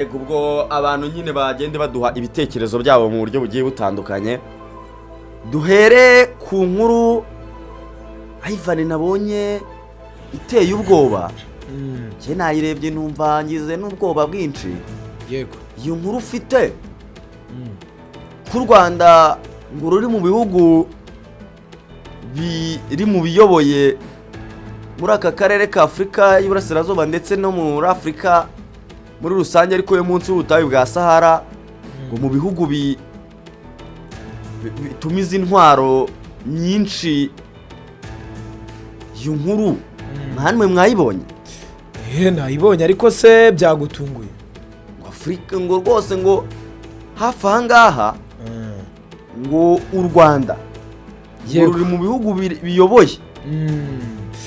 Yego, ubwo abantu nyine bagende baduha ibitekerezo byabo mu buryo bugiye butandukanye. Duhere ku nkuru Ivan nabonye iteye ubwoba. Njye nayirebye numva ngize n'ubwoba bwinshi. Iyo nkuru ufite ko u Rwanda ngo ruri mu bihugu biri mu biyoboye muri aka karere ka Afurika y'Iburasirazuba ndetse no muri Afurika muri rusange, ariko yo munsi y'ubutayu bwa Sahara, ngo mu bihugu bitumiza intwaro nyinshi. Iyo nkuru namwe mwayibonye? Nayibonye, ariko se byagutunguye? Ngo Afurika ngo rwose ngo hafi aha ngaha ngo u Rwanda ngo ruri mu bihugu biyoboye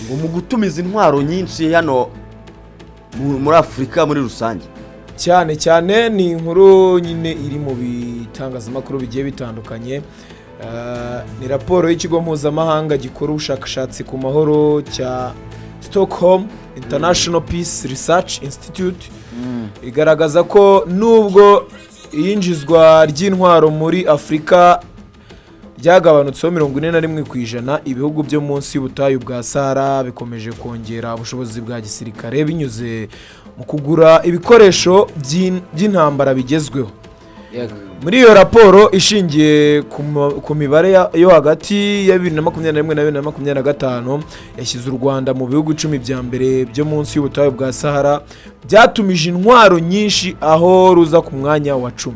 ngo mu gutumiza intwaro nyinshi hano muri Afurika muri rusange. Cyane cyane ni inkuru nyine iri mu bitangazamakuru bigiye bitandukanye. Ni raporo y'ikigo mpuzamahanga gikora ubushakashatsi ku mahoro cya Stockholm International Peace Research Institute, igaragaza ko nubwo iyinjizwa ry'intwaro muri Afurika ryagabanutseho 41%, ibihugu byo munsi y'ubutayu bwa Sahara bikomeje kongera ubushobozi bwa gisirikare binyuze mu kugura ibikoresho by'intambara bigezweho. Muri iyo raporo ishingiye ku mibare yo hagati ya 2021 na 2025, yashyize u Rwanda mu bihugu 10 bya mbere byo munsi y'ubutayu bwa Sahara byatumije intwaro nyinshi, aho ruza ku mwanya wa 10.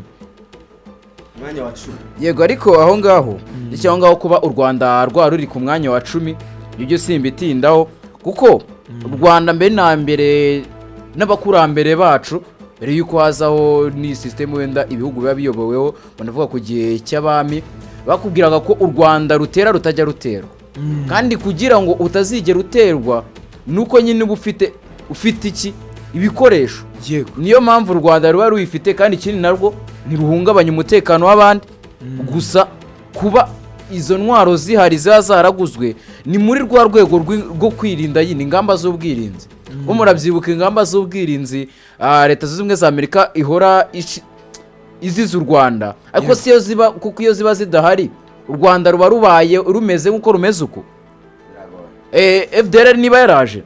Umwanya wa 10. Yego, ariko aho ngaho, ndetse aho ngaho kuba u Rwanda rwaba ruri ku mwanya wa 10, ibyo simbitindaho, kuko u Rwanda mbere na mbere n'abakurambere bacu, mbere y'uko hazaho ni sisitemu wenda ibihugu biba biyoboweho, banavuga ku gihe cy'abami, bakubwiraga ko u Rwanda rutera rutajya ruterwa. Kandi kugira ngo utazigera uterwa nuko nyine uba ufite iki? Ibikoresho. Niyo mpamvu u Rwanda ruba ruyifite, kandi ikindi narwo ntiruhungabanya umutekano w'abandi. Gusa kuba izo ntwaro zihari, ziba zaraguzwe, ni muri rwa rwego rwo kwirinda nyine, ingamba z'ubwirinzi. Bo murabyibuka ingamba z'ubwirinzi, Leta Zunze Ubumwe za Amerika ihora iziza u Rwanda, ariko si yo ziba, kuko iyo ziba zidahari u Rwanda ruba rubaye rumeze nk'uko rumeze uko. FDLR niba yaraje,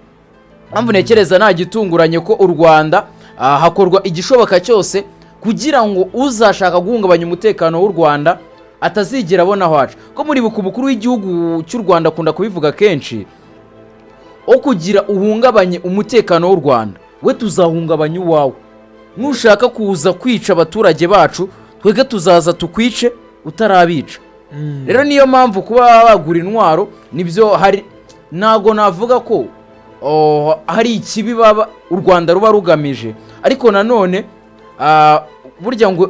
mpamvu ntekereza nta gitunguranye ko u Rwanda hakorwa igishoboka cyose kugira ngo uzashaka guhungabanya umutekano w'u Rwanda atazigera abona aho aca. Ko muribuka umukuru w'igihugu cy'u Rwanda akunda kubivuga kenshi, wo kugira uhungabanye umutekano w'u Rwanda, we tuzahungabanya uwawe. Nushaka kuza kwica abaturage bacu, twebwe tuzaza tukwice utarabica. Rero niyo mpamvu kuba bagura intwaro nibyo hari, ntabwo navuga ko hari ikibi baba u Rwanda ruba rugamije. Ariko nanone burya ngo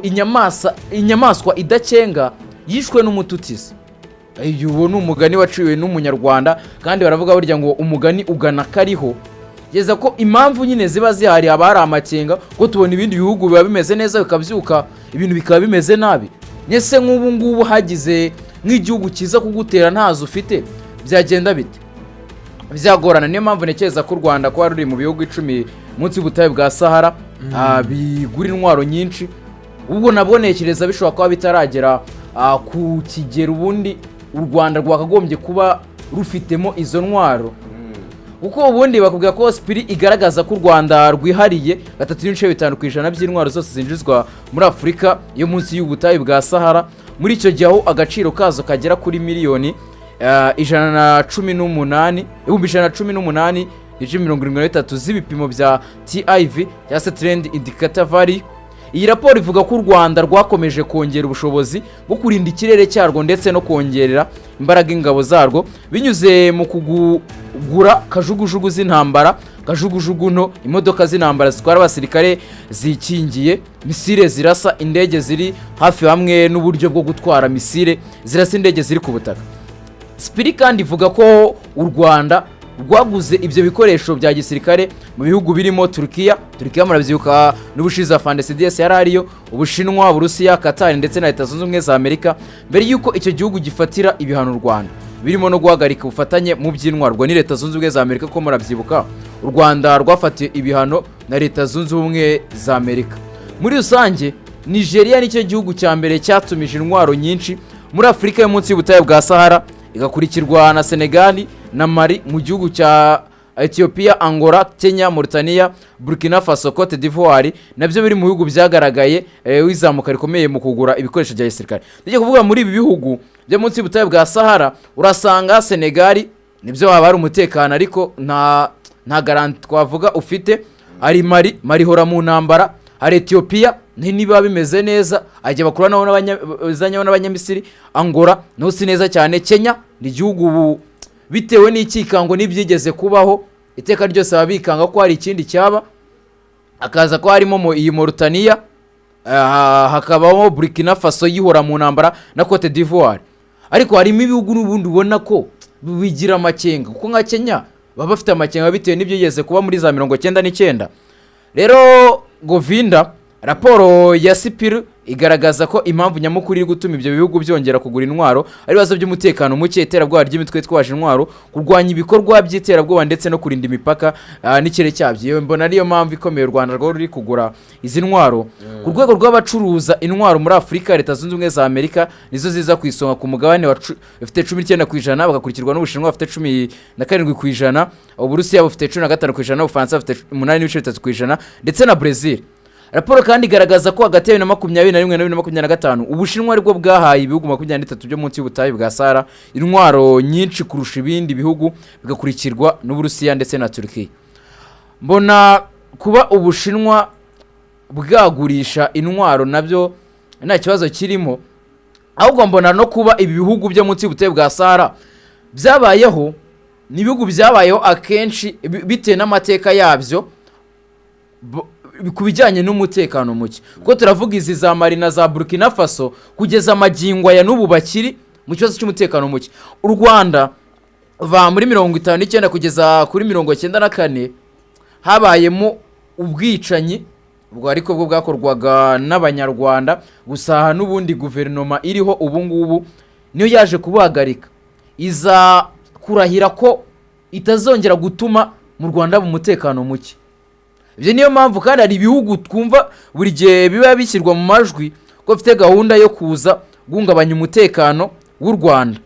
inyamaswa idakenga yishwe n'umututizi. Uyu ni umugani waciwe n'Umunyarwanda, kandi baravuga burya ngo umugani ugana kariho. Kugeza ko impamvu nyine ziba zihari, haba hari amakenga, ko tubona ibindi bihugu biba bimeze neza bikabyuka ibintu bikaba bimeze nabi. Ese nk'ubu ngubu hagize nk'igihugu kiza kugutera ntazo ufite, byagenda bite? Byagorana. Niyo mpamvu ntekereza ko u Rwanda kuba ruri mu bihugu 10 munsi y'ubutayu bwa Sahara bigura intwaro nyinshi, ubwo nabwo ntekereza bishobora kuba bitaragera ku kigero ubundi u Rwanda rwakagombye kuba rufitemo izo ntwaro, kuko ubundi bakubwira ko SIPRI igaragaza ko u Rwanda rwihariye 3.5% by'intwaro zose zinjizwa muri Afurika yo munsi y'ubutayu bwa Sahara. Muri icyo gihe, aho agaciro kazo kagera kuri miliyoni 118, 118.73 million z'ibipimo bya TIV cyangwa se Trend Indicator Value. Iyi raporo ivuga ko u Rwanda rwakomeje kongera ubushobozi bwo kurinda ikirere cyarwo ndetse no kongerera imbaraga ingabo zarwo binyuze mu kugura kajugujugu z'intambara, kajugujugu nto, imodoka z'intambara zitwara abasirikare zikingiye, misile zirasa indege ziri hafi, hamwe n'uburyo bwo gutwara misile zirasa indege ziri ku butaka. SIPRI kandi ivuga ko u Rwanda rwaguze ibyo bikoresho bya gisirikare mu bihugu birimo Turukiya. Turukiya murabyibuka n'ubushize afande CDS yari ariyo, Ubushinwa, Uburusiya, Katari ndetse na Leta Zunze Ubumwe za Amerika, mbere y'uko icyo gihugu gifatira ibihano u Rwanda, birimo no guhagarika ubufatanye mu by'intwaro ni Leta Zunze Ubumwe za Amerika. Ko murabyibuka u Rwanda rwafatiye ibihano na Leta Zunze Ubumwe za Amerika. Muri rusange, Nigeria nicyo gihugu cya mbere cyatumije intwaro nyinshi muri Afurika yo munsi y'ubutayu bwa Sahara, igakurikirwa na Senegali na Mali. Mu gihugu cya Ethiopia, Angola, Kenya, Mauritania, Burkina Faso, Cote d'Ivoire nabyo biri mu bihugu byagaragaye izamuka rikomeye mu kugura ibikoresho bya gisirikare. Tujye kuvuga muri ibi bihugu byo munsi y'ubutayu bwa Sahara, urasanga Senegali nibyo waba hari umutekano, ariko nta garantie twavuga ufite. Hari Mali, Mali ihora mu ntambara. Hari Ethiopia, niba bimeze neza ajya bakura nabo bazanyeho n'Abanyamisiri. Angola naho si neza cyane. Kenya ni igihugu ubu bitewe n'ikikango n'ibyigeze kubaho, iteka ryose baba bikanga ko hari ikindi cyaba. Hakaza ko harimo iyi Mauritania, hakabamo Burkina Faso yihora mu ntambara na Cote d'Ivoire. Ariko harimo ibihugu n'ubundi ubona ko bigira amakenga, kuko nka Kenya baba bafite amakenga bitewe n'ibyigeze kuba muri za 99. Rero Govinda, raporo ya SIPRI igaragaza ko impamvu nyamukuru iri gutuma ibyo bihugu byongera kugura intwaro ari ibibazo by'umutekano muke, iterabwoba ry'imitwe itwaje intwaro, kurwanya ibikorwa by'iterabwoba ndetse no kurinda imipaka n'ikirere cyabyo. Iyo mbona ariyo mpamvu ikomeye u Rwanda rwo ruri kugura izi ntwaro. Ku rwego rw'abacuruza intwaro muri Afurika, Leta Zunze Ubumwe za Amerika nizo ziza ku isonga ku mugabane wa bafite 19%, bagakurikirwa n'Ubushinwa bafite 17%, Uburusiya bufite 15%, Ubufaransa bufite 8.3% ndetse na Brezil. Raporo kandi igaragaza ko hagati ya 2021 na 2025 Ubushinwa aribwo bwahaye ibihugu 23 byo munsi y'ubutayu bwa Sahara intwaro nyinshi kurusha ibindi bihugu, bigakurikirwa n'Uburusiya ndetse na Turukiya. Mbona kuba Ubushinwa bwagurisha intwaro nabyo nta kibazo kirimo, ahubwo mbona no kuba ibi bihugu byo munsi y'ubutayu bwa Sahara byabayeho, ni ibihugu byabayeho akenshi bitewe n'amateka yabyo ku bijyanye n'umutekano muke, kuko turavuga izi za Mali na za Burkina Faso, kugeza amagingo aya n'ubu bakiri mu kibazo cy'umutekano muke. U Rwanda va muri 59 kugeza kuri 94 habayemo ubwicanyi, ubwo ariko bwo bwakorwaga n'Abanyarwanda gusa. Aha n'ubundi guverinoma iriho ubu ngubu niyo yaje kubuhagarika, iza kurahira ko itazongera gutuma mu Rwanda haba umutekano muke. Ibyo niyo mpamvu kandi hari ibihugu twumva buri gihe biba bishyirwa mu majwi ko bifite gahunda yo kuza guhungabanya umutekano w'u Rwanda.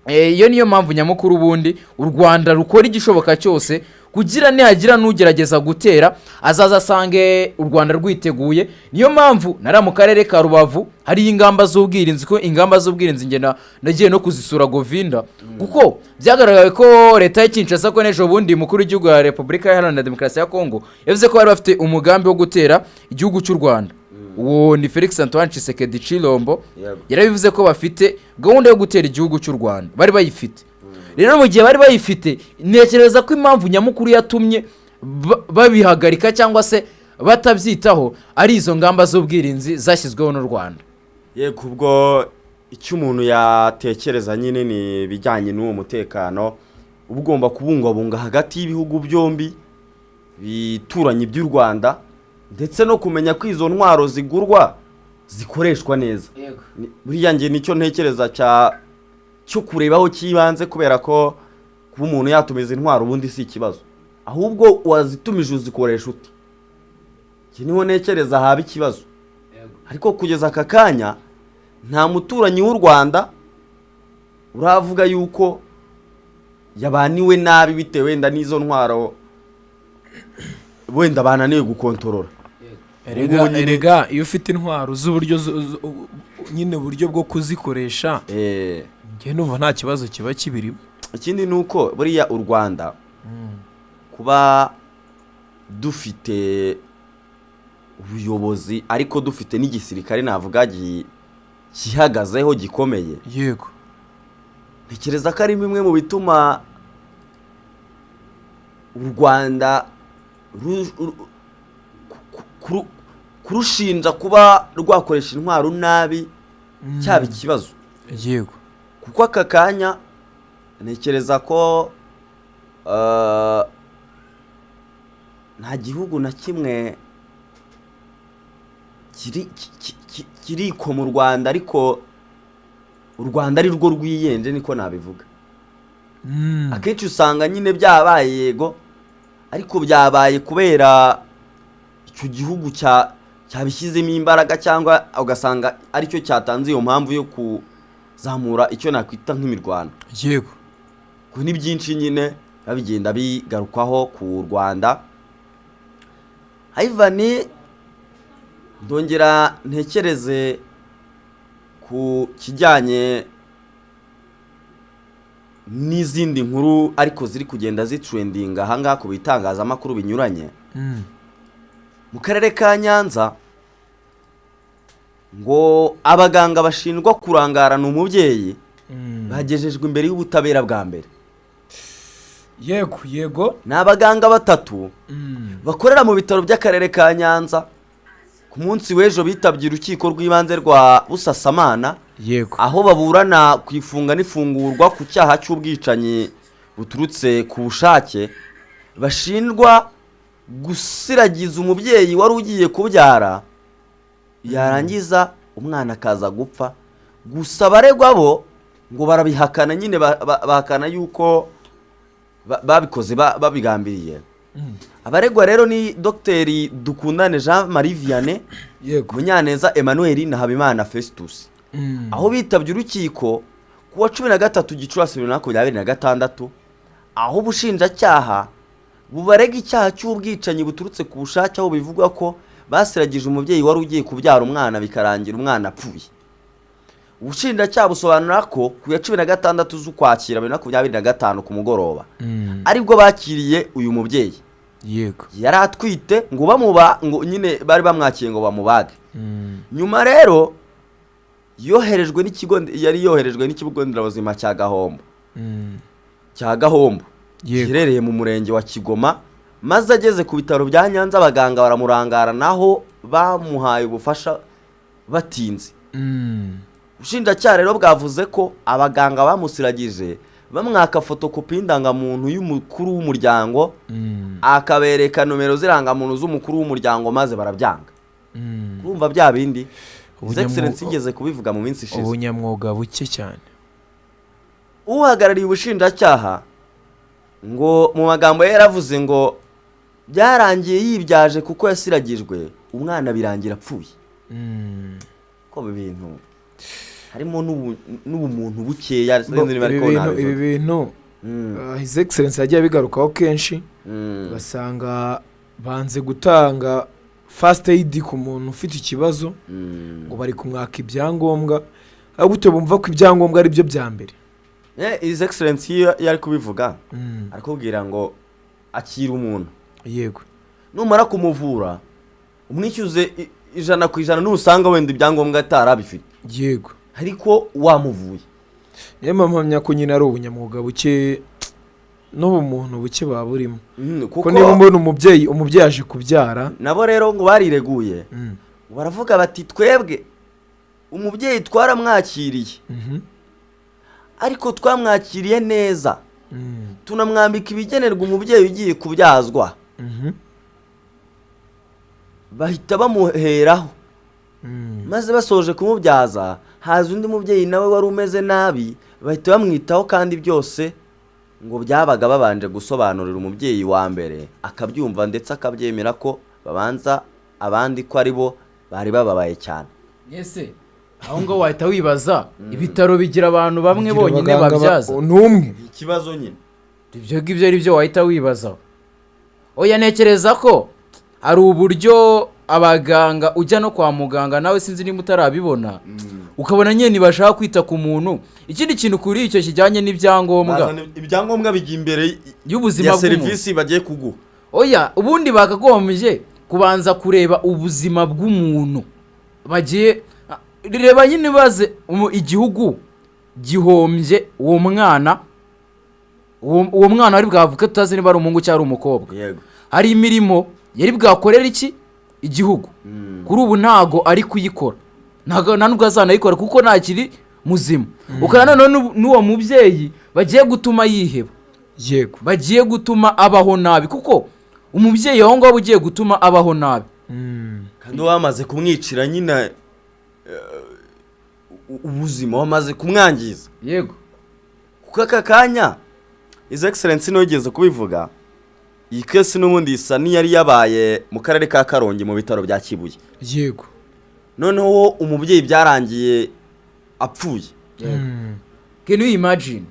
Iyo niyo mpamvu nyamukuru ubundi u Rwanda rukora igishoboka cyose kugira nihagira n'ugerageza gutera azaza asange u Rwanda rwiteguye. Niyo mpamvu nari mu karere ka Rubavu hariyo ingamba z'ubwirinzi, ko ingamba z'ubwirinzi ngenda nagiye no kuzisura, Govinda, kuko byagaragaye ko leta ya Kinshasa, ko n'ejo bundi mukuru w'igihugu ya Repubulika Iharanira Demokarasi ya Kongo yavuze ko bari bafite umugambi wo gutera igihugu cy'u Rwanda. Uwo ni Felix Antoine Tshisekedi Tshilombo. Yarabivuze ko bafite gahunda yo gutera igihugu cy'u Rwanda, bari bayifite. Rero mu gihe bari bayifite, ntekereza ko impamvu nyamukuru yatumye babihagarika cyangwa se batabyitaho ari izo ngamba z'ubwirinzi zashyizweho n'u Rwanda. Yego, ubwo icyo umuntu yatekereza nyine ni ibijyanye n'uwo mutekano uba ugomba kubungwabunga hagati y'ibihugu byombi bituranye by'u Rwanda, ndetse no kumenya ko izo ntwaro zigurwa zikoreshwa neza. Buriya njye nicyo ntekereza cyo kurebaho cy'ibanze, kubera ko kuba umuntu yatumiza intwaro ubundi si ikibazo, ahubwo wazitumije uzikoresha ute? Iki niho ntekereza haba ikibazo. Ariko kugeza aka kanya nta muturanyi w'u Rwanda uravuga yuko yabaniwe nabi bitewe wenda n'izo ntwaro, wenda bananiwe gukontorora. Erega Ubu nyine- erega iyo ufite intwaro z'uburyo nyine uburyo bwo kuzikoresha, njye numva nta kibazo kiba kibirimo. Ikindi ni uko buriya u Rwanda kuba dufite ubuyobozi, ariko dufite n'igisirikare navuga gihagazeho gikomeye, ntekereza ko ari bimwe mu bituma u Rwanda kurushinja kuba rwakoresha intwaro nabi cyaba ikibazo, kuko aka kanya ntekereza ko nta gihugu na kimwe kiri kiriko mu Rwanda, ariko u Rwanda ari rwo rwiyenje, niko nabivuga. Akenshi usanga nyine byabaye, yego, ariko byabaye kubera icyo gihugu cya Cyabishyizemo imbaraga, cyangwa ugasanga aricyo cyatanze iyo mpamvu yo kuzamura icyo nakwita nk'imirwano. Kuko ni byinshi nyine biba bigenda bigarukwaho ku Rwanda. Ivan, ndongera ntekereze ku kijyanye n'izindi nkuru, ariko ziri kugenda zitrendinga ahangaha ku bitangazamakuru binyuranye. Mu karere ka Nyanza ngo abaganga bashinjwa kurangarana umubyeyi bagejejwe imbere y'ubutabera bwa mbere. yego. Ni abaganga batatu bakorera mu bitaro by'akarere ka Nyanza. Ku munsi w'ejo bitabye urukiko rw'ibanze rwa Busasamana, aho baburana ku ifunga n'ifungurwa ku cyaha cy'ubwicanyi buturutse ku bushake, bashinjwa gusiragiza umubyeyi wari ugiye kubyara, yarangiza umwana akaza gupfa. Gusa abaregwa bo ngo barabihakana nyine, bahakana yuko babikoze babigambiriye. Abaregwa rero ni Dogiteri Dukundane Jean Marie Vianney, Munyaneza Emmanuel na Habimana Festus, aho bitabye urukiko ku wa 13 Gicurasi 2026, aho ubushinjacyaha bubarega icyaha cy'ubwicanyi buturutse ku bushake, aho bivugwa ko basiragije umubyeyi wari ugiye kubyara umwana, bikarangira umwana apfuye. Ubushinjacyaha busobanura ko ku ya 16 z'Ukwakira 2025 ku mugoroba aribwo bakiriye uyu mubyeyi. Yari atwite, ngo bamuba ngo nyine bari bamwakiye ngo bamubage. Nyuma rero yoherejwe n'ikigo, yari yoherejwe n'ikigo nderabuzima cya Gahombo, cya Gahombo giherereye mu murenge wa Kigoma, maze ageze ku bitaro bya Nyanza abaganga baramurangara, naho bamuhaye ubufasha batinze. Ubushinjacyaha rero bwavuze ko abaganga bamusiragije bamwaka fotokopi y'indangamuntu y'umukuru w'umuryango, akabereka nomero z'irangamuntu z'umukuru w'umuryango, maze barabyanga. Urumva bya bindi His Excellency yigeze kubivuga mu minsi ishize. Ubunyamwuga buke cyane. Uhagarariye ubushinjacyaha ngo mu magambo ye yaravuze ngo byarangiye yibyaje kuko yasiragijwe umwana, birangira apfuye. Ko ibi bintu harimo n'ubumuntu bukeya, sinzi niba Ibi ariko bintu, nabivuga. ibi bintu His Excellence yagiye abigarukaho kenshi. Ugasanga banze gutanga first aid ku muntu ufite ikibazo, ngo bari kumwaka ibyangombwa, aho gute bumva ko ibyangombwa ari byo bya mbere. His Excellence iyo ari kubivuga, arakubwira ngo akira umuntu, numara kumuvura umwishyuze 100%, nusanga wenda ibyangombwa atarabifite, ariko wamuvuye. Niyo mpamvu mpamya ko nyine ari ubunyamwuga buke n'ubumuntu buke buba burimo. Kuko Ko niba mbona umubyeyi aje kubyara. Nabo rero ngo barireguye, baravuga bati: "Twebwe umubyeyi twaramwakiriye, ariko twamwakiriye neza, tunamwambika ibigenerwa umubyeyi ugiye kubyazwa, bahita bamuheraho, maze basoje kumubyaza haza undi mubyeyi nawe wari umeze nabi, bahita bamwitaho, kandi byose ngo byabaga babanje gusobanurira umubyeyi wa mbere, akabyumva ndetse akabyemera ko babanza abandi, ko ari bo bari bababaye cyane." Ese aho ngaho wahita wibaza, ibitaro bigira abantu bamwe Bigira bonyine abaganga babyaza? N'umwe. Ikibazo nyine. Ibyo ngibyo ari byo wahita wibazaho. Oya, ntekereza ko hari uburyo abaganga ujya no kwa muganga, nawe sinzi niba utarabibona, ukabona nyine ntibashaka kwita ku muntu. Ikindi kintu kuri icyo kijyanye n'ibyangombwa, Bazana ibyangombwa bijya imbere y'ubuzima ya bw'umuntu. serivisi bagiye kuguha. Oya, ubundi bakagombye kubanza kureba ubuzima bw'umuntu bagiye reba nyine. Baze igihugu gihombye uwo mwana, uwo mwana wari bwavuke tutazi niba ari umuhungu cyangwa ari umukobwa. Hari imirimo yari bwakorera iki igihugu, kuri ubu ntago ari kuyikora, ntago nta nubwo azanayikora kuko ntakiri muzima. Ukaba noneho n'uwo mubyeyi bagiye gutuma yiheba, bagiye gutuma abaho nabi, kuko umubyeyi aho ngaho ugiye gutuma abaho nabi. Kandi wamaze kumwicira nyine ubuzima, wamaze kumwangiza. Kuko aka kanya His Excellence niwe yigeze kubivuga. Iyi case n'ubundi isa n'iyari yabaye mu karere ka Karongi mu bitaro bya Kibuye. Noneho umubyeyi byarangiye apfuye. Can you imagine?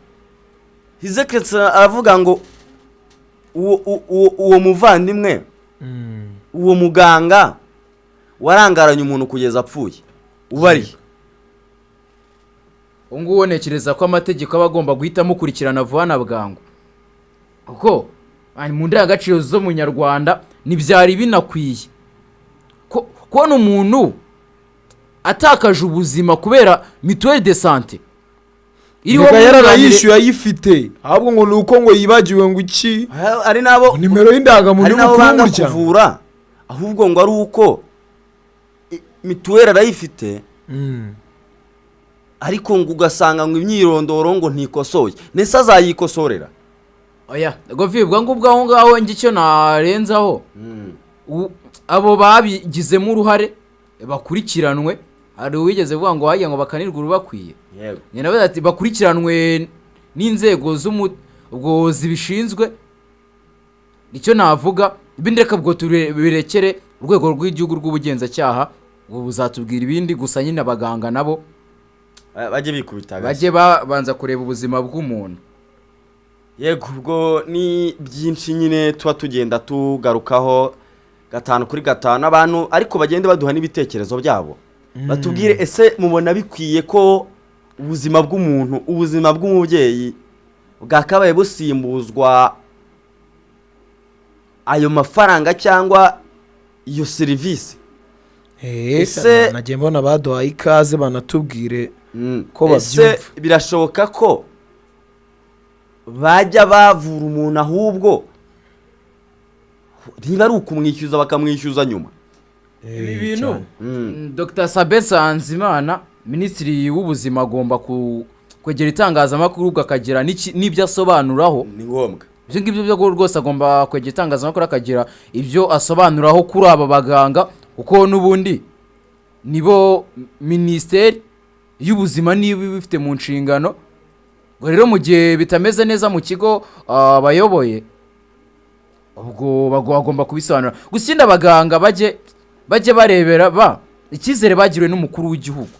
His Excellency aravuga ngo uwo muvandimwe, uwo muganga warangaranye umuntu kugeza apfuye, ubari Ubu ngubu ntekereza ko amategeko aba agomba guhita amukurikirana vuba na bwangu, kuko mu ndangagaciro zo mu Nyarwanda ntibyari binakwiye kubona umuntu atakaje ubuzima kubera mutuelle de santé iriho Reka mwunganire. Yaranayishyuye ayifite, ahubwo ngo ni uko ngo yibagiwe ngo iki Hari n'abo nimero y'indangamuntu hari n'abo y'umukuru banga w'umuryango. kuvura, ahubwo ngo ari uko mituweli arayifite, ariko ngo ugasanga ngo imyirondoro ngo ntikosoye, ndetse azayikosorera. Oya govi, ubwo ngubwo aho ngaho njye icyo narenzaho, abo babigizemo uruhare bakurikiranwe. Hari uwigeze kuvuga ngo wagira ngo bakanirwe urubakwiye. Nyina nawe ati bakurikiranwe n'inzego ubwo zibishinzwe. Nicyo navuga. Ibindi reka ubwo birekere urwego rw'igihugu rw'ubugenzacyaha, ubwo buzatubwira ibindi. Gusa nyine abaganga nabo bajye bikubita agashyi. Bajye babanza kureba ubuzima bw'umuntu. Yego, ubwo ni byinshi nyine tuba tugenda tugarukaho gatanu kuri gatanu. Abantu ariko bagende baduha n'ibitekerezo byabo, batubwire: ese mubona bikwiye ko ubuzima bw'umuntu, ubuzima bw'umubyeyi bwakabaye busimbuzwa ayo mafaranga cyangwa iyo serivisi? Nagiye mbona baduhaye ikaze, banatubwire ko Ese babyumva. birashoboka ko bajya bavura umuntu, ahubwo niba ari ukumwishyuza bakamwishyuza nyuma? Ibi bintu Cyane. Dr Sabin Nsanzimana, minisitiri w'ubuzima, agomba kwegera itangazamakuru, ubwo akagira n'ibyo asobanuraho. Ni ngombwa. Ibyo ngibyo byo rwose agomba kwegera itangazamakuru akagira ibyo asobanuraho kuri aba baganga, kuko n'ubundi nibo minisiteri y'ubuzima niba ibifite mu nshingano. Ubwo rero mu gihe bitameze neza mu kigo bayoboye, ubwo bagomba kubisobanura. Gusa ikindi, abaganga bajye barebera ba icyizere bagiriwe n'umukuru w'igihugu.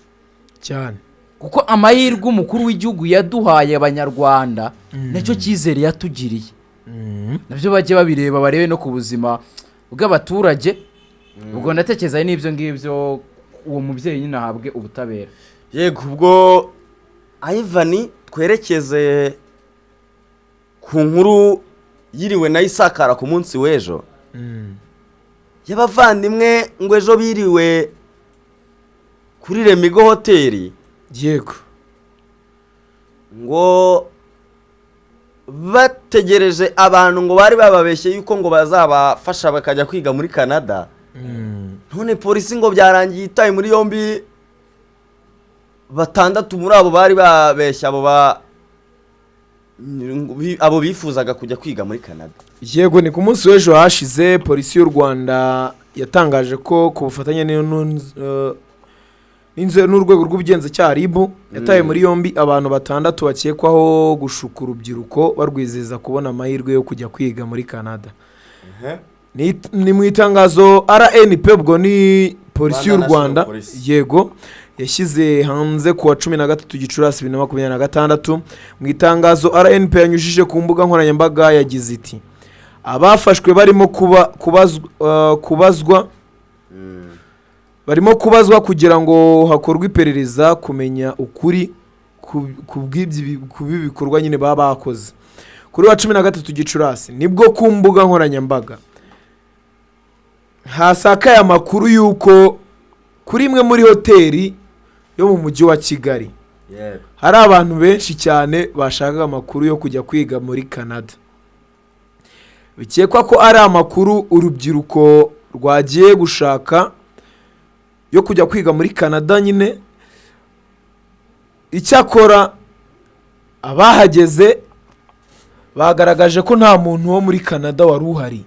Cyane. Kuko amahirwe umukuru w'igihugu yaduhaye abanyarwanda, nacyo cyizere yatugiriye, nabyo bajye babireba, barebe no ku buzima bw'abaturage. Ubwo ndatekereza n'ibyo ngibyo, uwo mubyeyi nyine ahabwe ubutabera. Yego, ubwo Ivan, twerekeze ku nkuru yiriwe nayo isakara ku munsi w'ejo y'abavandimwe, ngo ejo biriwe kuri Lemigo Hoteli ngo bategereje abantu ngo bari bababeshye yuko ngo bazabafasha bakajya kwiga muri Canada. None polisi ngo byarangiye itaye muri yombi batandatu muri abo bari babeshye abo bifuzaga kujya kwiga muri Canada. Yego, ni ku munsi w'ejo hashize polisi y'u Rwanda yatangaje ko ku bufatanye n'urwego rw'ubugenzacyaha RIB yataye muri yombi abantu batandatu bakekwaho gushuka urubyiruko barwizeza kubona amahirwe yo kujya kwiga muri Canada. Ni mu itangazo RNP, ubwo ni polisi y'u Rwanda National Rwanda, Police. yego, yashyize hanze ku wa 13 Gicurasi 2026. Mu itangazo RNP yanyujije ku mbuga nkoranyambaga yagize iti: "Abafashwe barimo kuba kubazwa barimo kubazwa kugira ngo hakorwe iperereza kumenya ukuri ku bw'ibi bikorwa nyine baba bakoze." Kuri wa 13 Gicurasi nibwo ku mbuga nkoranyambaga hasakaye amakuru y'uko kuri imwe muri hoteli yo mu mujyi wa Kigali hari abantu benshi cyane bashakaga amakuru yo kujya kwiga muri Canada. Bikekwa ko ari amakuru urubyiruko rwagiye gushaka yo kujya kwiga muri Canada nyine. Icyakora abahageze bagaragaje ko nta muntu wo muri Canada wari uhari.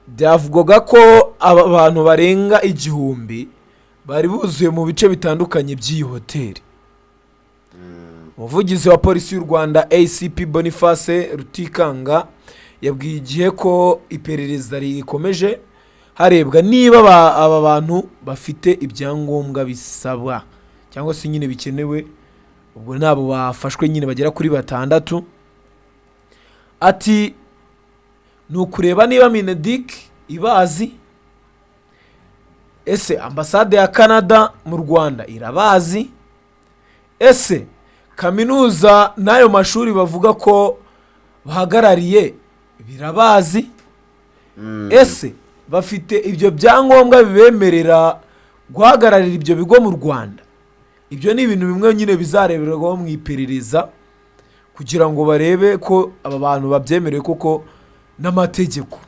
Byavugwaga ko aba bantu barenga 1000 bari buzuye mu bice bitandukanye by'iyi hoteli. Umuvugizi wa polisi y'u Rwanda, ACP Boniface Rutikanga, Yabwiye Igihe ko iperereza rikomeje, harebwa niba aba bantu bafite ibyangombwa bisabwa cyangwa se nyine bikenewe. Ubwo nabo bafashwe nyine bagera kuri batandatu. Ati ni ukureba niba MINEDUC ibazi, ese ambasade ya Canada mu Rwanda irabazi, ese kaminuza n'ayo mashuri bavuga ko bahagarariye birabazi, ese bafite ibyo byangombwa bibemerera guhagararira ibyo bigo mu Rwanda. Ibyo ni ibintu bimwe nyine bizareberwaho mu iperereza kugira ngo barebe ko aba bantu babyemerewe koko n'amategeko.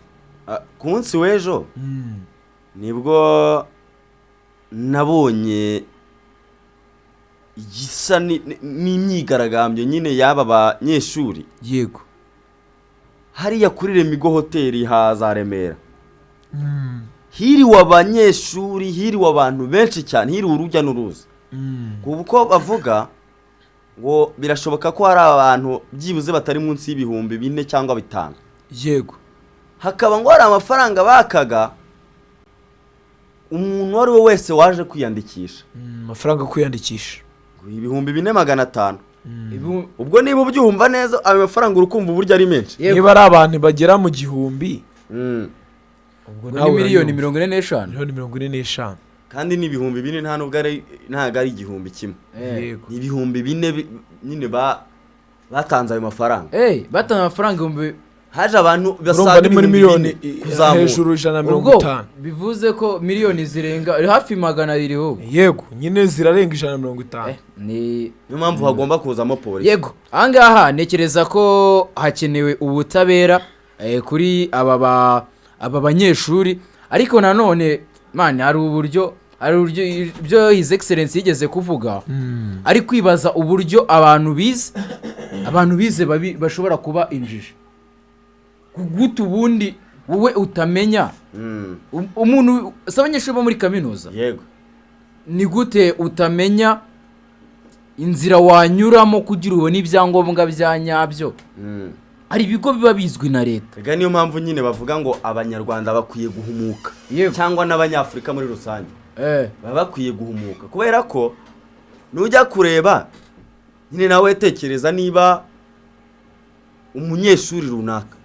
Ah, ku munsi w'ejo nibwo nabonye igisa n'imyigaragambyo nyine y'aba banyeshuri hariya kuri Lemigo Hoteli ha za Remera. Hiriwe abanyeshuri, hiriwe abantu benshi cyane, hiriwe urujya n'uruza. Kuko bavuga ngo birashoboka ko hari abantu byibuze batari munsi y'4,000 cyangwa 5,000. Hakaba ngo hari amafaranga bakaga umuntu uwo ari we wese waje kwiyandikisha. Amafaranga yo kwiyandikisha. Ngo 4,500. Ubwo niba ubyumva neza, ayo mafaranga uri kumva uburyo ari menshi. Niba ari abantu bagera mu 1000, ubwo ni nawe miliyoni urayumva. 45. Miliyoni 45. Kandi ni 4,000, nta nubwo ari, ntabwo ari 1000. Ni 4,000 nyine batanze ayo mafaranga. Batanze amafaranga ibihumbi Haje abantu Urumva basaga ni muri ibihumbi miliyoni bine kuzamura. hejuru ijana na mirongo Ubwo itanu. bivuze ko miliyoni zirenga hafi 200 ahubwo. Yego nyine, zirarenga 150. Ni Niyo mpamvu hagomba kuzamo polisi. Yego, ahangaha ntekereza ko hakenewe ubutabera kuri aba banyeshuri. Ariko nanone man, hari uburyo ibyo His Excellence yigeze kuvuga, ari kwibaza uburyo abantu bize bashobora kuba injiji gute. Ubundi wowe utamenya umuntu si abanyeshuri bo muri kaminuza, ni gute utamenya inzira wanyuramo kugira ubone ibyangombwa bya nyabyo? Hari ibigo biba bizwi na leta. Ega niyo mpamvu nyine bavuga ngo Abanyarwanda bakwiye guhumuka, cyangwa n'Abanyafurika muri rusange baba bakwiye guhumuka, kubera ko nujya kureba nyine nawe tekereza niba umunyeshuri runaka